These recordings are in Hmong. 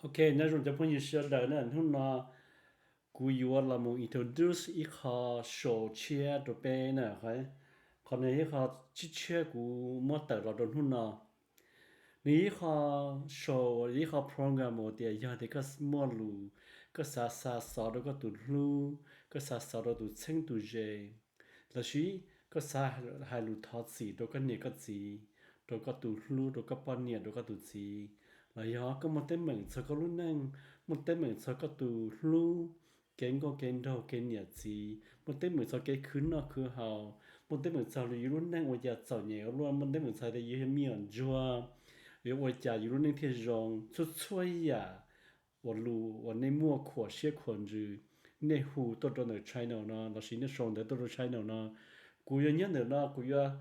Ok, nyob zoo cov phooj ywg sawv daws na, hnub no kuv yuav los mus introduce ib qho show tshiab rau peb na. Qhov no ib qho tshiab tshiab kuv muab tawm los rau hnub no. Nws ib qho show, ib qho program uas tias yog tias koj muaj lus, koj xav xa xov rau koj tus hlub, koj xav xov rau tus txheeb tus ze, los sis koj xav hais lus thov txim rau koj niam koj txiv, rau koj tus hlub, rau koj poj niam, rau koj tus txiv, los yog koj muaj teeb meem txog koj lub neej, muaj teeb meem txog koj tus hlub, kev nkauj kev nraug, kev niam txiv, muaj teeb meem txog kev khwv noj khwv haus, muaj teeb meem txog yus lub neej ua cas txom nyem ua luaj, muaj teeb meem txog tias yus yog me nyuam ntsuag, yuav ua cas yus lub neej thiaj zoo, txhua txhua yam uas lus uas nej muaj khuam siab khuam ntsws, nej hu tuaj rau ntawm channel no los sis nej sau ntawv tuaj rau channel no, kuv yuav nyob ntawm no kuv yuav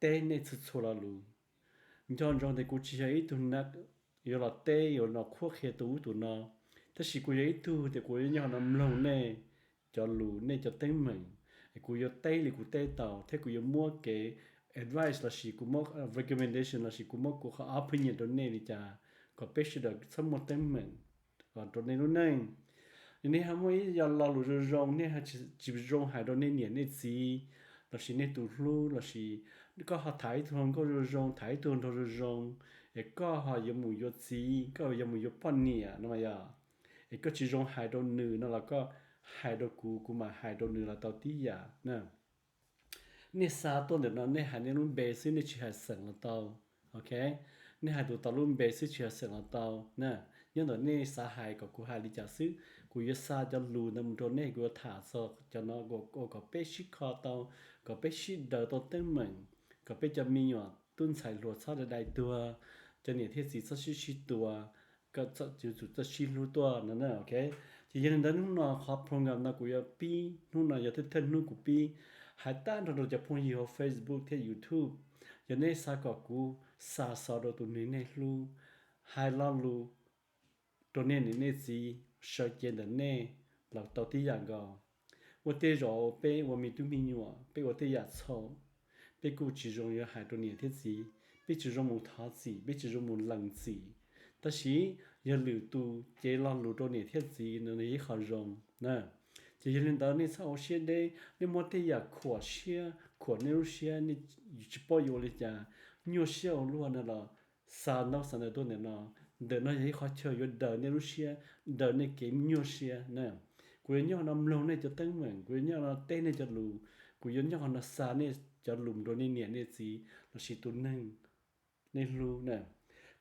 teb nej txhua txhua lo lus. Nco ntsoov tias kuv tsis yog ib tug neeg yuav los teb yuav los qhuab qhia tus ub tus no, tab sis kuv yog ib tug tias kuv yuav nyob no mloog nej cov lus, nej cov teeb meem, kuv yuav teb li kuv teb tau thiab kuv yuav muab kev advice los sis kuv muab recommendation los sis kuv muab kuv qhov opinion rau nej li cas kom peb sawv daws txhob muaj teeb meem rau nej lub neej. Nej ho muaj ib yam lo lus zoo zoo, nej tsis zoo hais rau nej niam nej txiv los sis nej tus hlub los sis koj ho tham ib tug hluas nkauj zoo zoo, tham ib tug nraug zoo zoo, es koj ho yuav mus yuav txiv, koj yuav mus yuav poj niam no yog, es koj tsis zoo hais rau nws no los koj hais rau kuv, kuv mam hais rau nws los tau tib yam na. Nej xa tuaj ntawm no nej hais nej lub npe xwb, nej tsis hais xeem los tau. Ok, nej hais tus tau lub npe xwb tsis hais xeem los tau na. Nyob ntawm nej xav hais kom kuv hais li cas xwb, kuv yuav xa cov lus ntawd mus rau nej, kuv yuav tham txog cov no ua kom peb sib kho tau, kom peb sib daws tau teeb meem, kom peb cov me nyuam tub ntxhais hluas txhob dai dai tuag, cov niam thiab txiv txhob sib sib tua, yuav tsum txhob sib hlub tuaj no. Ok, ces yog li ntawd hnub no qhov program no kuv yuav pib, hnub no yog thawj thawj hnub kuv pib hais tag nrho rau cov phooj ywg hauv Facebook thiab YouTube. Yog nej xav kom kuv xa xov rau tus neeg nej hlub, hais lo lus rau nej niam nej txiv, sawv cev ntawm nej los tau tib yam nkaus. Ua tej zaum peb ua me tub me nyuam peb ua tej yam txhaum, peb kuj tsis zoo yuav hais rau niam thiab txiv, peb tsis zoo mus thov txim, peb tsis zoo mus lees txim. Tab sis yog lwm tus cev lo lus rau niam thiab txiv no nws ib qho zoo na. Ces yog li ntawd nej txhob ua siab deb, nej muab tej yam khuam siab, khuam nej lub siab, nej tsis paub yuav ua li cas, nyuaj siab ua luaj no los xa ntaub xa ntawv tuaj ntawm no. Ntawm no yog ib qhov chaw yuav daws nej lub siab, daws nej kev nyuaj siab na. Kuv yuav nyob no mloog nej cov teeb meem, kuv yuav nyob no teb nej cov lus, kuv yuav nyob no xa nej cov lus rau nej niam nej txiv los sis tus neeg nej hlub na.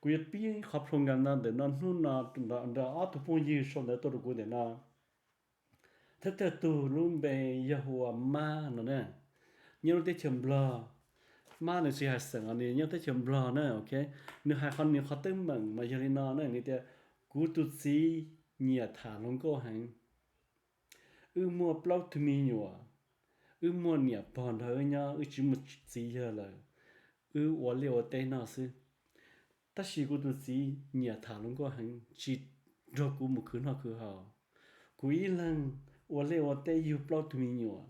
Kuv yuav pib qhov program no ntawm no hnub no nrog ob tug phooj ywg sau ntawv tuaj rau kuv ntawm no. Thawj thawj tug lub npe yog hu ua Mab no na, nyob lub teb chaws Nplog. Mab nws tsis hais xeem os, nws nyob teb chaws Nplog na. Ok, nws hais qhov nws qhov teeb meem mas yog li no na, nws tias, kuv tus txiv nyiam tham hluas nkauj heev. Wb muaj plaub tug me nyuam, wb muaj niam pog nrog wb nyob, wb tsis muaj txiv yawg lawm, wb ua liaj ua teb noj xwb. Tab sis kuv tus txiv nyiam tham hluas nkauj heev, tsis nrog kuv mus khwv noj khwv haus. Kuv ib leeg ua liaj ua teb yug plaub tug me nyuam.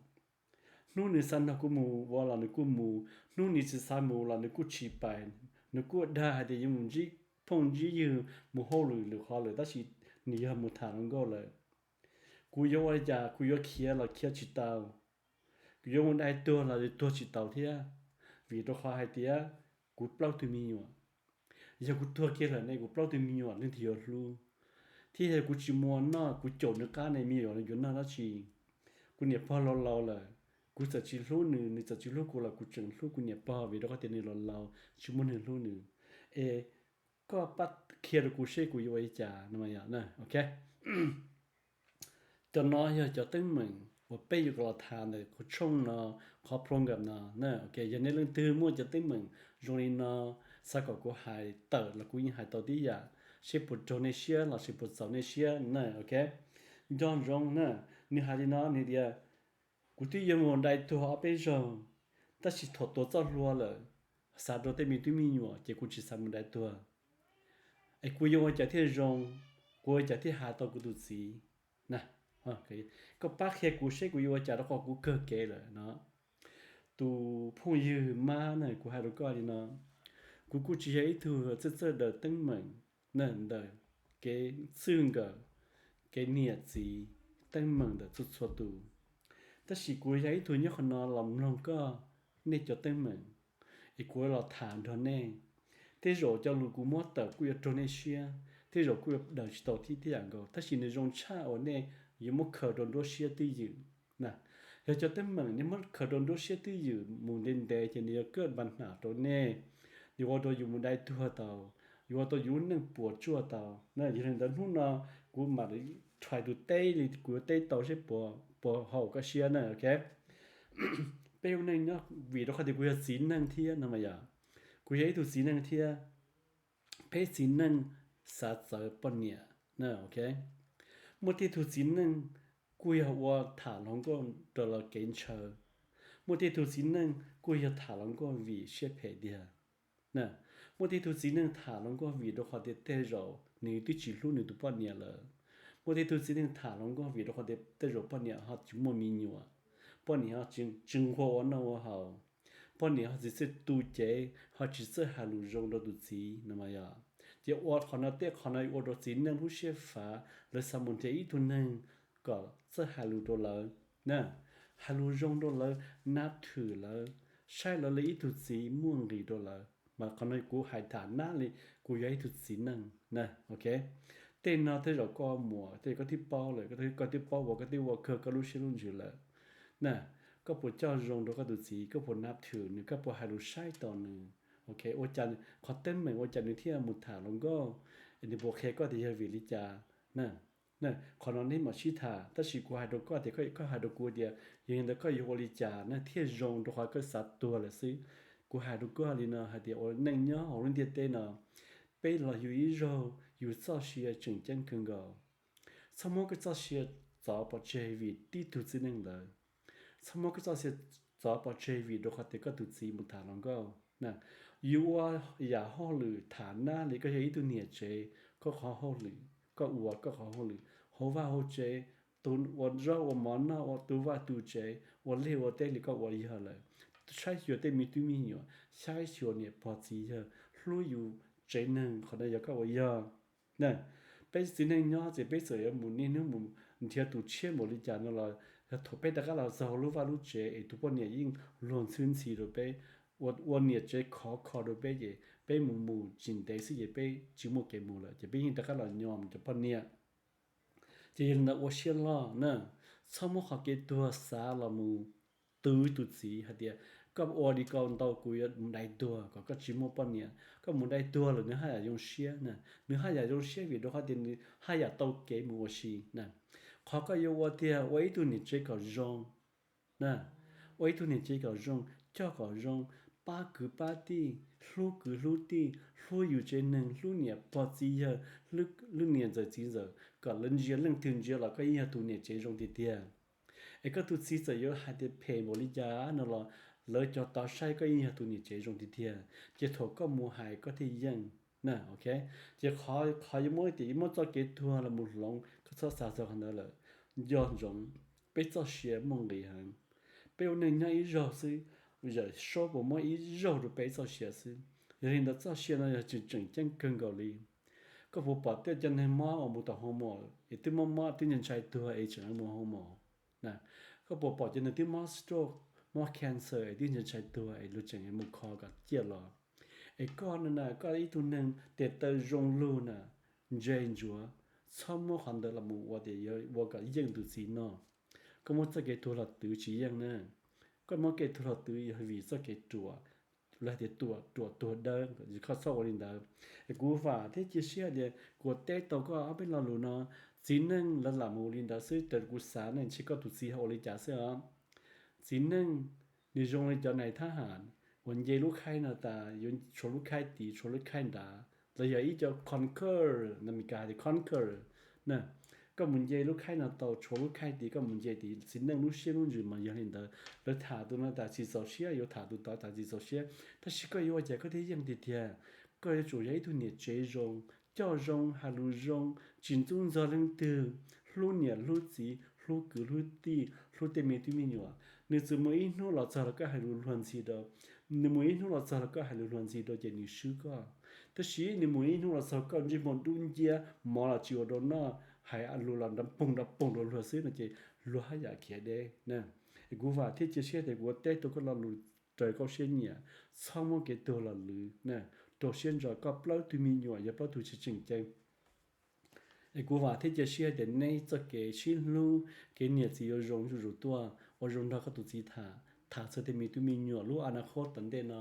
Hnub nws xav nrog kuv mus ua los nws kuj mus, hnub nws tsis xav mus los nws kuj tsis pais. Nws kuj dag hais tias yuav mus ntsib phooj ntsib ywg, mus hauj lwm lwm qhov lawm, tab sis nws yog mus tham hluas nkauj lawm. Kuv yuav ua li cas, kuv yuav khiav los khiav tsis tau, kuv yuav mus dai tuag los yuav tuag tsis tau thiab, vim rau qhov hais tias kuv plaub tug me nyuam. Yog kuv tuag kiag lawm ne kuv plaub tug me nyuam leej twg yuav hlub? Thiab yog kuv tsis mus ua noj, kuv caum nws qab ne me nyuam yuav noj dab tsi? Kuv niam pog laus laus lawm, kuv txawm tsis hlub nws, nws txawm tsis hlub kuv los kuv tseem hlub kuv niam pog vim rau qhov tias nws laus laus tsis muaj neeg hlub nws. Es koj pab qhia rau kuv seb kuv yuav ua li cas no. Ok, cov no yog cov teeb meem uas peb yuav los tham ntawm qhov tshooj no, qhov program no. Ok, yog nej leej twg muaj cov teeb meem zoo li no, xav kom kuv hais tawm los kuv yeej hais tau tib yam, seb puas raug nej siab los sis puas txaus nej siab na. Ok, nco ntsoov na, nws hais li no nws tias, kuv twb yuav mus dai tuag ob peb zaug, tab sis thaum tuav txoj hlua lawm, xav rau tej me tub me nyuam ces kuv tsis xav mus dai tuag. Es kuv yuav ua cas thiaj zoo, kuv ua cas thiaj hais tau kuv tus txiv? Koj pab qhia kuv seb kuv yuav ua cas rau qhov kuv kawg kev lawm no. Tus phooj ywg Mab na, kuv hais rau koj li no, kuv kuj tsis yog ib tug txawj txawj daws teeb meem na ntawd. kev txwj nkawm, kev niam txiv, teeb meem ntawm txhua txhua tus. Tab sis kuv yog ib tug nyob qhov no los mloog koj, nej cov teeb meem, es kuv los tham nrog nej. Tej zaum cov lus kuv muab tawm kuj yuav raug nej siab, tej zaum kuj yuav daws tsis tau thiab tej yam nkaus, tab sis nws zoo tshaj uas nej yuav muab khaws rau nruab siab twj ywm. Yog cov teeb meem nej muab khaws rau nruab siab twj ywm mus ntev ntev ces nws yuav kaj npa hnam rau nej, yuav ua rau yus mus dai tuag tau, yuav ua rau yus lub neej puas tsuaj tau. Yog li ntawd hnub no kuv mam li try tus teb li kuv yuav teb tau seb puas haum koj siab na, ok. Peb ua neej nyob vim rau qhov tias kuv yog txiv neej thiab no mas yog, kuv yog ib tug txiv neej thiab. Peb txiv neej xav txawv poj niam, ok. Muaj tej tug txiv neej kuj yog ua tham hluas nkauj rau lawv kev ntshaw. Muaj tej tug txiv neej kuj yog tham hluas nkauj vim siab phem tiag. Muaj tej tug txiv neej tham hluas nkauj vim rau qhov tias tej zaum nws twb tsis hlub nws tus poj niam lawm. Muaj tej tug txiv neej tham hluas nkauj vim rau qhov tias tej zaum poj niam ho tsis muaj me nyuam, poj niam ho tsis nquag ua noj ua haus, poj niam ho tsis txawj tu cev, ho tsis txawj hais lus zoo rau tus txiv no mas yog. Ces ua qhov no tej qhov no ua rau txiv neej lub siab fav, lawv xav mus nrhiav ib tug neeg kom txawj hais lus rau lawv, hais lus zoo rau lawv, nab thwm lawv, saib lawv li ib tug txiv muaj nqis rau lawv. Mas qhov no kuv hais tham nab li kuv yog ib tug txiv neej, ok. Tej no tej zaum koj muam tej koj twb paub lawm, koj twb paub uas koj twb ua kawg koj lub siab lub ntsws lawm na. Koj puas coj zoo rau koj tus txiv, koj puas nab thwm nws, koj puas hais lus saib tau nws, ok. Ua cas qhov teeb meem ua cas nws thiaj mus tham hluas nkauj, nws puas qhia koj tias yog vim li cas? Qhov no nej mam sib tham, tab sis kuv hais rau koj tias koj hais rau kuv tias yog li ntawd koj yuav ua li cas na thiaj zoo rau qhov koj xav tuag lawm xwb. Kuv hais rau koj li no hais tias ua neej nyob hauv lub ntiaj teb no, peb los yug ib zaug yus txoj sia tseem ceeb kawg nkaus. Txhob muab koj txoj sia txov pov tseg vim tib tug txiv neej ntawd. Txhob muab koj txoj sia txov pov tseg vim rau qhov tias koj tus txiv mus tham hluas nkauj. Yus ua yam hauj lwm tham nab li koj yog ib tug niam tsev, koj qhov hauj lwm, koj ua koj qhov hauj lwm hauv vaj hauv tsev, tus ua zaub ua mov noj, ua tu vaj tu tsev, ua liaj ua teb li koj ua yog lawm, saib xyuas tej me tub me nyuam, saib xyuas niam pog txiv yawg, hlub yus tsev neeg, qhov no yog koj ua yog. Peb txiv neej nyob ces peb txawm yuav mus niaj hnub mus nrhiav tus tshiab npaum li cas no los yog thaum peb rov qab los txog lub vaj lub tsev es tus poj niam yeej luag ntxhi ntxhi rau peb, ua niam tsev khov kho rau peb ces peb mus mus tsis ntev xwb ces peb tsis muaj kev mus lawm ces peb yeej rov qab los nyo mus cov poj niam. Ces yog li ntawd ua siab loj na, txhob muab qhov kev tuag xav los mus twv tus txiv hais tias koj ua li ko ntau kuv yuav mus dai tuag kom koj tsis muaj poj niam. Koj mus dai tuag lawm nws haj yam zoo siab na, nws haj yam zoo siab vim rau qhov tias nws haj yam tau kev mus ua si na. Qhov koj yuav ua tiag ua ib tug niam tsev kom zoo na, ua ib tug niam tsev kom zoo, coj kom zoo, pab kwv pab tij, hlub kwv hlub tij, hlub yus tsev neeg, hlub niam pog txiv yawg, hlub niam ntxawm txiv ntxawm, kom lawv ntsia leej twg ntsia los koj yeej yog tus niam tsev zoo tiag tiag. Es koj tus txiv txawm yuav hais tias phem npaum li cas no los lawv cov tod saib koj yeej yog tus niam tsev zoo tiag tiag, ces thaum koj mus hais koj thiaj yeej na, ok. Ces qhov yuav muab tias yuav muab txoj kev tuag los mus hloov, koj txhob xav txog qhov ntawd lawm. Nco ntsoov, peb txoj sia muaj nqis heev. Peb ua neej nyob ib zaug xwb, Yawm Saub puas muab ib zaug rau peb txoj sia xwb. Yog li ntawd txoj sia no yog tseem tseem ceeb kawg nkaus li. Koj puas pom tej cov neeg mob uas mus tom hoo mos es twb mob mob twb ntshai ntshai tuag es tseem mus hoo mos? Koj puas pom cov neeg twb mob stroke, mob cancer es twb ntshai ntshai tuag es luag tseem mus kho kom ciaj los? Es koj no na, koj ib tug neeg tes taw zoo lug na, ntse ntsuav, txhob muab qhov ntawd los mus ua tias yuav ua kom yeej tus txiv no. Koj muab txoj kev tuag los twv tsis yeej na. Koj muab kev tuag los twv yog vim txoj kev ruam, lawv hais tias ruam tuag dawb, koj txhob ua li ntawd. Es kuv vam thiab cia siab tias kuv teb tau koj ob peb lo lus no. Txiv neej lawv lam mus ua li ntawd xwb, raws kuv xav ne ntshe koj tus txiv ho ua li cas xwb os. Txiv neej nws zoo li cov nais thab ham uas nce lub khaib no tas yuav tshuav lub khaib tid tshuav lub khaib nrad, los yog ib co conqueror, Meskas hais tias conqueror na. Koj mus nce lub khaib no tau tshuav lub khaib tid koj mus nce tid. Txiv neej lub siab lub ntsws mas yog li ntawd, lawv tham tus no tas tsis txaus siab yuav tham tus tod tas tsis txaus siab, tab sis koj yuav ua cas koj thiaj yeej tiag tiag? Koj yuav tsum yog ib tug niam tsev zoo, coj zoo, hais lus zoo, tsis ntxub ntxog leej twg, hlub niam hlub txiv, hlub kwv hlub tij, hlub tej me tub me nyuam. Nws txawm mus ib hnub los txog los koj hais lus luag ntxhi rau, nws mus ib hnub los txog los koj hais lus luag ntxhi rau ces nws swb koj. Tab sis nws mus ib hnub los txog koj ntsej muag dub nciab, mov los tsis ua rau noj, hais lus los nrov poog nrov poog rau luag xwb no ces luag haj yam khiav deb na. Es kuv vam thiab cia siab tias kuv ua teb rau koj lo lus raws koj siab nyiam, txhob muab kev tuag los lwv na, rau siab ntso koj plaub tug me nyuam yog plaub tug tsis tseem ceeb. Es kuv vam thiab cia siab tias neb txoj kev sib hlub, kev niam txiv yuav zoo zuj zus tuaj. Ua zoo nrog koj tus txiv tham, tham txog tej me tub me nyuam lub a na khob tom ntej no,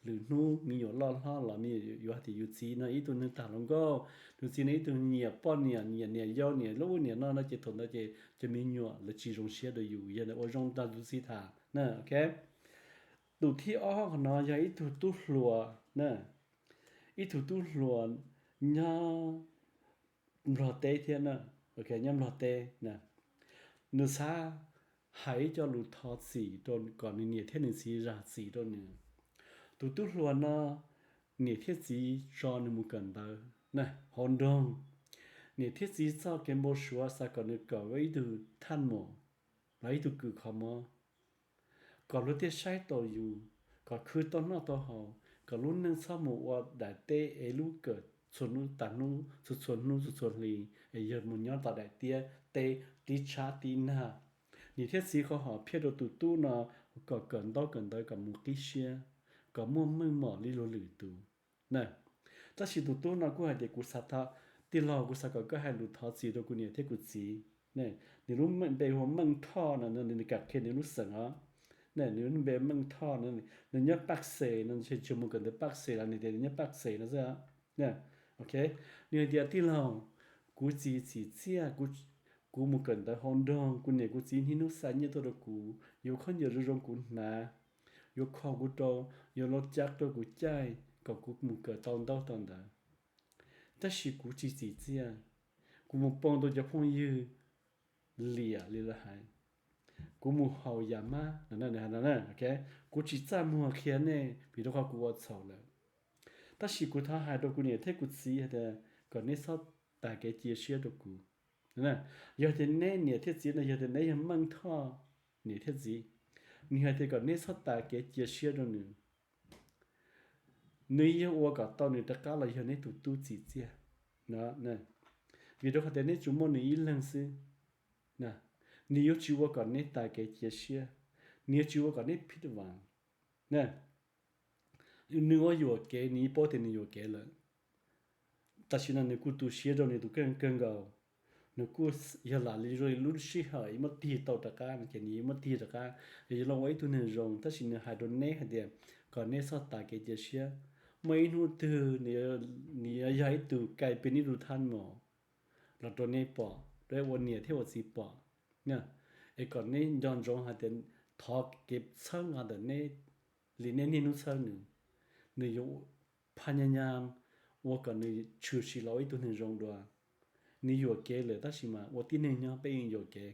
lwm hnub me nyuam loj hlob los me nyuam yuav hais tias yus txiv no ib tug neeg tham hluas nkauj, yus txiv no ib tug nyiam poj niam, nyiam niam yau, niam lub niam no no ces thaum ntawd ces cov me nyuam lawv tsis zoo siab rau yus. Yog li ntawd ua zoo nrog tus txiv tham na, ok. Tus thib ob qhov no yog ib tug tub hluas na, ib tug tub hluas nyob Nplog teb thiab na, nyob Nplog teb na. Nws xav hais ib co lus thov txim rau kom nws niam thiab nws txiv zam txim rau nws. Tus tub hluas no niam thiab txiv tso nws mus kawm ntawv na hauv nroog. Niam thiab txiv txoj kev npau suav xav kom nws kawm ua ib tug thaj maum los ib tug kws kho mob, kom luag thiaj saib tau yus, kom khwv tau noj tau haus, kom lub neej txhob mus ua daim teb es lub kawm txhua hnub tas hnub, txhua txhua hnub txhua txhua hli, es yog mus nyob tom daim tiab teb tib tshab tib nag. Niam thiab txiv qhov hom phiaj rau tus tub no kom kawm ntaub kawm ntawv kom mus qib siab, kom muaj meej mom li luag lwm tus na. Tab sis tus tub no kuj hais tias kuv xav thov, tij laug, kuv xav kom koj hais lus thov txim rau kuv niam thiab kuv txiv. Nws lub npe hu ua Meej Thoj no, nws kam qhia nws lub xeem os. Nws lub npe Meej Thoj no, nws nyob Paj Xes no, ntshe tsuas mus kawm ntawv Paj Xes los nws tias nws nyob Paj Xes no xwb. Ok, nws hais tias tij laug, kuv txiv txim txiaj, kuv mus kawm ntawv hauv nroog, kuv niam kuv txiv niaj hnub xa nyiaj tuaj rau kuv, yuav khaub ncaws zoo zoo kuv hnav, yuav kho kuv rau, yuav los cav rau kuv caij kom kuv mus kawm tau ntaub tau ntawv. Tab sis kuv tsis txim txiaj, kuv mus poob tau cov phooj ywg liam li lawv hais, kuv mus haus yam mab, kuv tsis txaj muag qhia nej vim rau qhov kuv ua txhaum lawm. Tab sis kuv thov hais rau kuv niam thiab kuv txiv hais tias kom neb txhob tas kev cia siab rau kuv. Yog tias neb niam thiab txiv no, yog tias neb yog Meej Thoj niam thiab txiv, nws hais tias kom neb txhob tas kev cia siab rau nws. Nws yeej ua kom tau nws rov qab los yog neb tus tub txim txiaj. Vim rau qhov tias neb tsuas muaj nws ib leeg xwb. Nws yuav tsis ua kom neb tas kev cia siab, nws yuav tsis ua kom neb phij vam. Nws ua yuam kev, nws yeej paub tias nws yuam kev lawm. Tam sim no nws kuj tu siab rau nws tus kheej kawg nkaus. Nws kuj yog lam li zoo li lub sij hawm yuav muab tig tau rov qab no ces nws yuav muab tig rov qab, yog yuav los ua ib tug neeg zoo. Tab sis nws hais rau neb hais tias kom neb txhob tas kev cia siab. Muaj ib hnub twg nws yuav yog ib tug kai pes nib tus thaj maum los rau neb pom, rau ua niam thiab ua txiv pom. Es kom neb nco ntsoov hais tias thov kev txhawb nqa ntawm neb li neb niaj hnub txhawb nws. Nws yuav phaj nyab nyab ua kom nws tshwm sim los ua ib tug neeg zoo dua. Nws yuam kev lawm tab sis mas ua tib neeg nyob peb yeej yuam kev.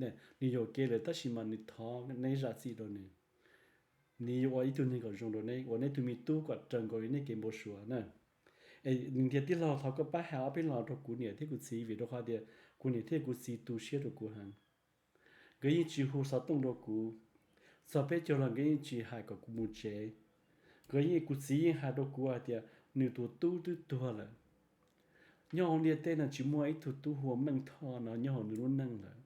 Nws yuam kev lawm tab sis mas nws thov neb zam txim rau nws. Nws yuav ua ib tug neeg kom zoo rau neb, ua neb tus me tub kom raws nkaus li neb kev npau suav na. Es nws tias tij laug, thov koj pab hais ob peb lo rau kuv niam thiab kuv txiv vim rau qhov tias kuv niam thiab kuv txiv tu siab rau kuv heev. Nkawd yeej tsis hu xov tooj rau kuv, txog peb caug los nkawd yeej tsis hais kom kuv mus tsev. Nkawd yeej, kuv txiv yeej hais rau kuv hais tias nws tus tub twb tuag lawm. Nyob hauv ntiaj teb no tsis muaj ib tug tub hu ua Meej Thoj no nyob hauv nws lub neej lawm.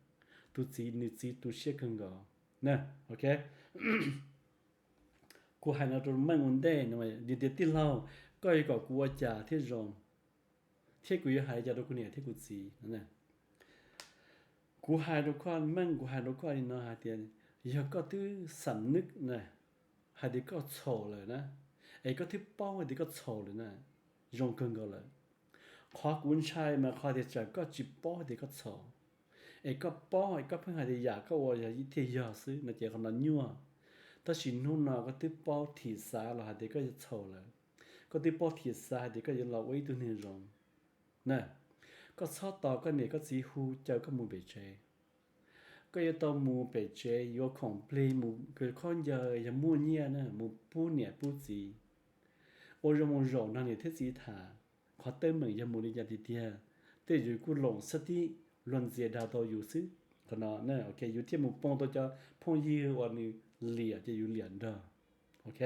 Tus txiv, nws txiv tu siab kawg nkaus. Ok, kuv hais no rau Meej ua ntej no, nws tias tij laug, koj yuav kom kuv ua cas thiaj zoo, thiab kuv yuav hais li cas rau kuv niam thiab kuv txiv? Kuv hais rau koj Meej, kuv hais rau koj li no hais tias yog koj twb xam nwb na, hais tias koj txhaum lawm na, es koj twb paub hais tias koj txhaum lawm na, zoo kawg nkaus lawm. Qhov kuv ntshai mas qhov tias tsam koj tsis paub hais tias koj txhaum, es koj paub es koj pheej hais tias yam koj ua yog thiaj yog xwb no ces qhov no nyuaj. Tab sis hnub no koj twb paub thim xav los hais tias koj txhaum lawm, koj twb paub thim xav hais tias koj yuav los ua ib tug neeg zoo na. Koj txhob tos koj niam koj txiv hu caw koj mus pem tsev. Koj yuav tau mus pem tsev, yuav khoom plig, mus kws khaub ncaws, yog muaj nyiaj na mus pub niam pub txiv. Ua zoo mus zaum nrog niam thiab txiv tham, qhov teeb meem yog mus li cas tiag tiag, tej zaum kuj loos xab tib luag ntxias dag tau yus xwb. Qhov no, ok, yus thiaj mus poob tau cov phooj ywg uas nws liam ces yus liam nrog. Ok,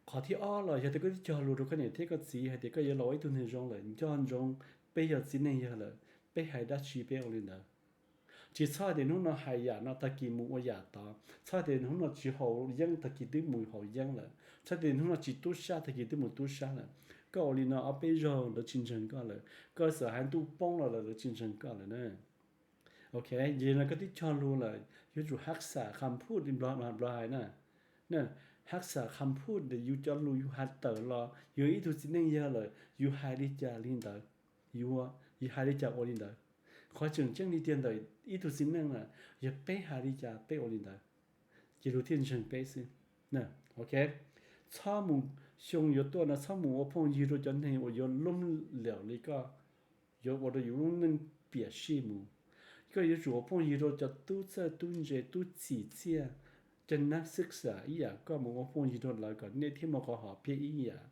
Qhov thib ob los yog tias koj twb cog lus rau koj niam thiab koj txiv hais tias koj yuav los ua ib tug neeg zoo lawm, nco ntsoov, peb yog txiv neej yawg lawm, peb hais dab tsi peb ua li ntawd. Tsis txhob hais tias hnub no hais yam no tag kis mus ua yam tod, txhob hais tias hnub no tsis haus yeeb tag kis twb mus haus yeeb lawm, txhob hais tias hnub no tsis tub sab tag kis twb mus tub sab lawm. Koj ua li no ob peb zaug lawv tsis ntseeg koj lawm, koj txawm hais ntuj poob los lawv tsis ntseeg koj lawm na. Ok, yog li no koj twb cog lus lawm, yuav tsum hab xam kham phuj li Nplog hais na. Hab xam kham phuj ntawm yus cov lus yus hais tawm los, yus ib tug txiv neej yawg lawm, yus hais li cas li ntawd, yus hais li cas ua li ntawd. Qhov tseem ceeb li tiag ntawm ib tug txiv neej na, yog peb hais li cas peb ua li ntawd, ces luag thiaj ntseeg peb xwb. Ok, txhob mus, xyoo yuav tuaj no txhob mus ua phooj ywg rau cov neeg uas yuav lub liam li koj, yuav ua rau yus lub neej piam sij mus. Koj yuav tsum ua phooj ywg rau cov tub txawj tub ntse tub txim txiaj, cov nab xib xam ib yam koj mus ua phooj ywg rau lawv kom nej thiaj muaj qhov hom phiaj ib yam.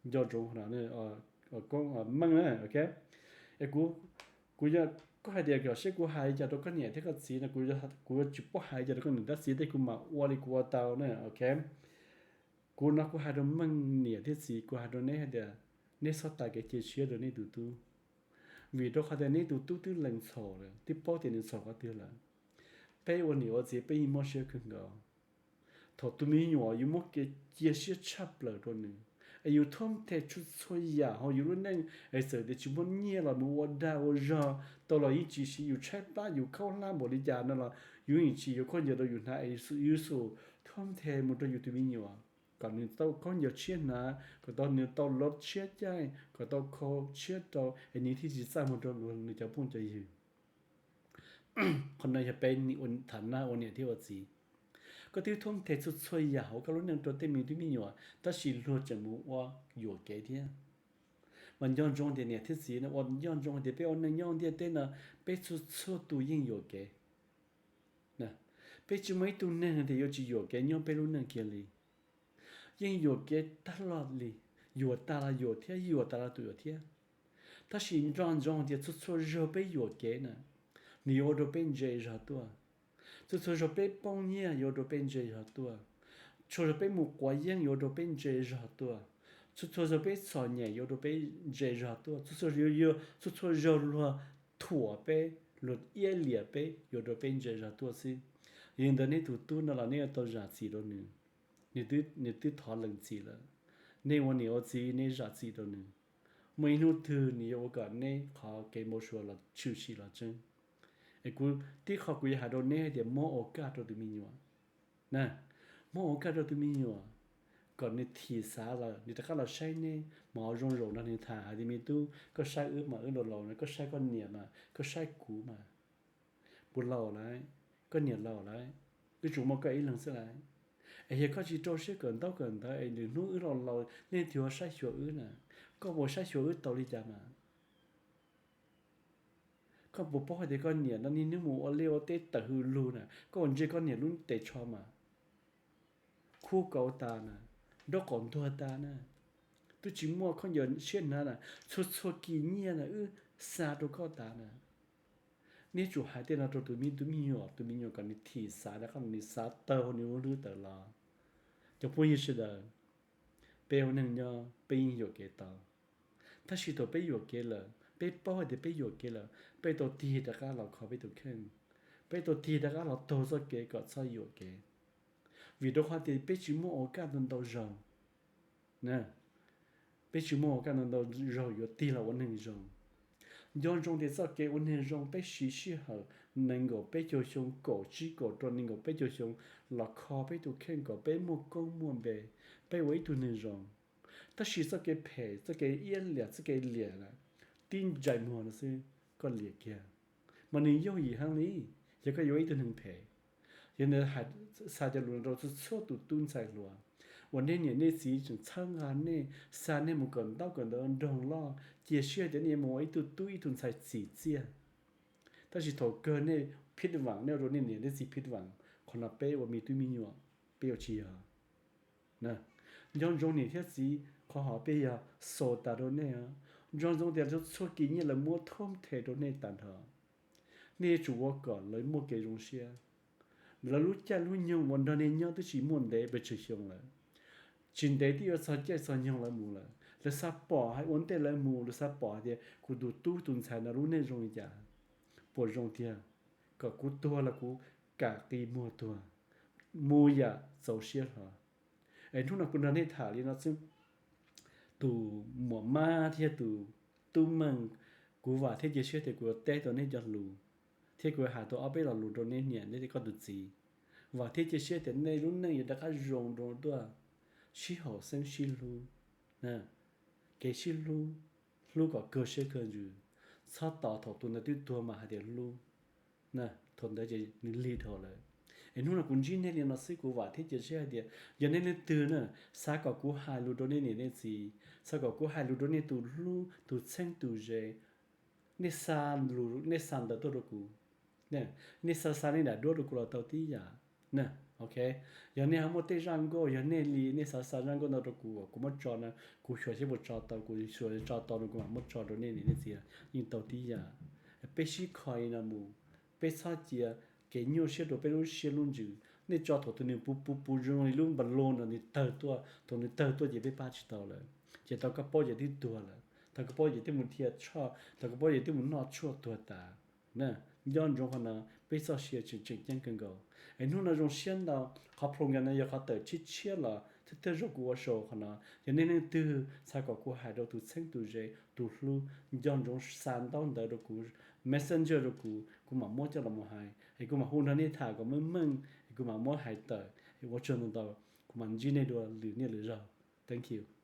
Nco ntsoov no, koob meej na, ok. Kuv, kuv, koj hais tias kom seb kuv hais li cas rau koj niam thiab koj txiv no, kuv yuav tsis paub hais li cas rau koj niam thiab txiv tej, kuv mam ua li kuv ua tau na, ok. Kuv no kuv hais rau meej niam thiab txiv, kuv hais rau neb hais tias neb txhob tas kev cia siab rau nej tus tub, vim rau qhov tias nej tus tub twb lees txhaum lawm, twb paub tias nws txhaum qhov twg lawm. Peb ua niam ua txiv peb yeej mob siab kawg nkaus thaum tus me nyuam yuav muab kev cia siab tshaj plaws rau nws, es yus thoob nthe txhua txhua yam hauv yus lub neej, es txawm tias tsis muaj nyiaj los mus ua dag ua zog tau los yeej tsis siv, yus tshaib plab yus khaub hlab npaum li cas no los yus yeej tsis yuav khaub ncaws rau yus hnav, es yus xum thoob nthe mus rau yus tus me nyuam kom nws tau khaub ncaws tshiab hnav, kom tau nws tau lov tshiab caij, kom tau khau tshiab rau, es nws thiaj tsis txaj muag rau nws cov phooj cov ywg. Qhov no yog peb tham nab ua niam thiab ua txiv. Koj twb thoob nthe txhua txhua yam hauv koj lub neej rau tej me tub me nyuam, tab sis luag tseem mus ua yuam kev thiab. Mas nco ntsoov tias niam thiab txiv no, ua nco ntsoov tias peb ua neej nyob ntiaj teb no, peb txhua txhua tus yeej yuam kev. Peb tsis muaj ib tug neeg tias yuav tsis yuam kev nyob peb lub neej kiag li. Yeej yuam kev tag loj li, yuam tas los yuam thiab, yuam tas los yuam thiab. Tab sis nco ntsoov tias txhua txhua zaug peb yuam kev na, nws yuav ua rau peb ntse zog tuaj. Txhua txhua zaug peb poob nyiaj yuav ua rau peb ntse zog tuaj. Txhua zaug peb mus quav yeeb yuav ua rau peb ntse zog tuaj. Txhua txhua zaug peb txom nyem yuav ua rau peb ntse zog tuaj. Txhua txhua zaug, txhua txhua zaug luag thuam peb, luag iab liam peb yuav ua rau peb ntse zog tuaj xwb. Yog li ntawd nej tus tub no los nej yuav tau zam txim rau nws. Nws twb thov lees txim lawm. Nej ua niam ua txiv nej zam txim rau nws. Muaj ib hnub twg nws yuav ua kom neb qhov kev npau suav los tshwm sim los tseeb. Es kuv tib qho kuv yuav hais rau neb hais tias muab ua kaj rau tus me nyuam na, muab ua kaj rau tus me nyuam, kom nws thim xav lawm nws rov qab los saib neb mas ho zoo zaum nrog nws tham hais tias me tub, koj saib wb mas wb laus laus na, koj saib koj niam mas, koj saib kuv mas, kuv laus lawm, koj niam laus lawm, wb tsuas muaj koj ib leeg xwb lawm. Es yog koj tsis rau siab kawm ntaub kawm ntawv es lwm hnub wb laus laus leej twg ho saib xyuas wb na? Koj puas saib xyuas wb tau li cas mas? Koj puas paub hais tias koj niam no niaj hnub mus ua liaj ua teb tawm hws lug na, koj puas ntsia koj niam lub tes tsho mas khub kauv tas na, nraub qaum ntuag tas na, twb tsis muaj khaub ncaws tshiab hnav na, txhua txhua kis nyiaj na wb xa rau koj tas na. Neb tsum hais tej no rau tus me, tus me nyuam, tus me nyuam kom nws thim xav rov qab, nws xav tawg hauv nws lub hlwb tawm los. Cov phooj ywg sawv daws, peb ua neeg nyob peb yeej yuam kev tau. Tab sis thaum peb yuam kev lawm, peb paub hais tias peb yuam kev lawm, peb tau tig rov qab los kho peb tus kheej, peb tau tig rov qab los taug txoj kev kom txhob yuam kev. Vim rau qhov tias peb tsis muaj ua kaj ntau ntau zaug. Peb tsis muaj ua kaj ntau ntau zaug yuav tig los ua neeg zoo. Nco ntsoov tias txoj kev ua neeg zoo peb siv sij hawm nees nkaum peb caug xyoo, kaum tsib kaum rau nees nkaum peb caug xyoo los kho peb tus kheej kom peb muaj koob muaj npe, peb ua ib tug neeg zoo. Tab sis txoj kev phem, txoj kev iab liam, txoj kev liam na, tib ntsais muag no xwb koj liam kiag, mas nws yooj yim heev li. Yog koj yuav ua ib tug neeg phem, yog ntawd hais, xa cov lus no rau txhua txhua tus tub ntxhais hluas uas nej niam nej txiv tseem txhawb nqa nej, xa nej mus kawm ntaub kawm ntawv nroog loj, cia siab tias nej yuav mus ua ib tug tub ib tug ntxhais txim txiaj. Tab sis thaum kawg nej phij vam, nej ua rau nej niam nej txiv phij vam, qhov no peb ua me tub me nyuam peb yuav tsis yog. Nco ntsoov niam thiab txiv, qhov hov peb yog xaus tas rau nej. Nco ntsoov tias txhua kis nyiaj lawv muab thoob nthe rau nej tag nrho. Nej yuav tsum ua kom lawv muaj kev zoo siab. Lawv lub caij lub nyoog uas nrog nej nyob twb tsis muaj ntev pes tsawg xyoo lawm. tsis ntev twb yuav txog caij txog nyoog lawv mus lawm. Lawv xav pom hais ua ntej lawv mus, lawv xav pom hais tias kuv tus tub tus ntxhais no lub neej zoo li cas, puas zoo tiag, kom kuv tuag los kuv kam qi muag tuag, mus yam txaus siab hlo. Es hnub no kuv nrog nej tham li no xwb, tus muam Mab thiab tus tub Meej, kuv vam thiab cia siab tias kuv yuav teb tau nej cov lus, thiab kuv yuav hais tau ob peb lo lus rau nej niam thiab koj tus txiv. Vam thiab cia siab tias nej lub neej yuav rov qab zoo dua tuaj, sib haum xeeb sib hlub, kev sib hlub, hlub kom kawg siab kawg ntsws, txhob tos thaum tus ntawd twb tuag mas hais tias hlub, thaum ntawd ces nws lig dhau lawm. Es hnub no kuv ntsib nej li no xwb, kuv vam thiab cia siab hais tias yog nej leej twg na, xav kom kuv hais lus rau nej niam nej txiv, xav kom kuv hais lus rau nej tus hlub tus txheeb tus ze, nej xa, nej xa ntawv tuaj rau kuv, nej xa xa nej daim duab rau kuv los tau tib yam. Ok, yog nej ho muaj tej zaj nkauj, yog nej li nej xav xa zaj nkauj ntawd rau kuv, kuv muab tso na, kuv xyuas seb puas tso tau, kuv xyuas tso tau no kuv mam muab tso rau nej niam nej txiv, yeej tau tib yam. Peb sib kho li no mus, peb txhob cia kev nyuaj siab rau peb lub siab lub ntsws. Nej tso thaum twg nws puv puv puv zoo li lub npas loj no nws tawg tuaj, thaum nws tawg tuaj ces peb pab tsis tau lawm. Ces tau koj paub ces twb tuag lawm, tau koj paub ces twb mus dhia tshoj, tau koj paub ces twb mus noj tshuaj tuag tas. Nco ntsoov qhov no, peb txoj sia tseem tseem ceeb kawg nkaus. Es hnub no zoo siab ntau, qhov program no yog qhov tawm tshiab tshiab los thawj thawj zaug kuv ua show qhov no. Yog nej leej twg xav kom kuv hais rau tus txheeb tus ze tus hlub, nco ntsoov xa ntaub ntawv rau kuv, messenger rau kuv, kuv mam muab coj los mus hais, es kuv mam hu nrog nej tham kom meej meej, es kuv mam muab hais tawm. Es ua tsaug ntau ntau, kuv mam ntsib nej dua lwm niaj lwm zaug. Thank you.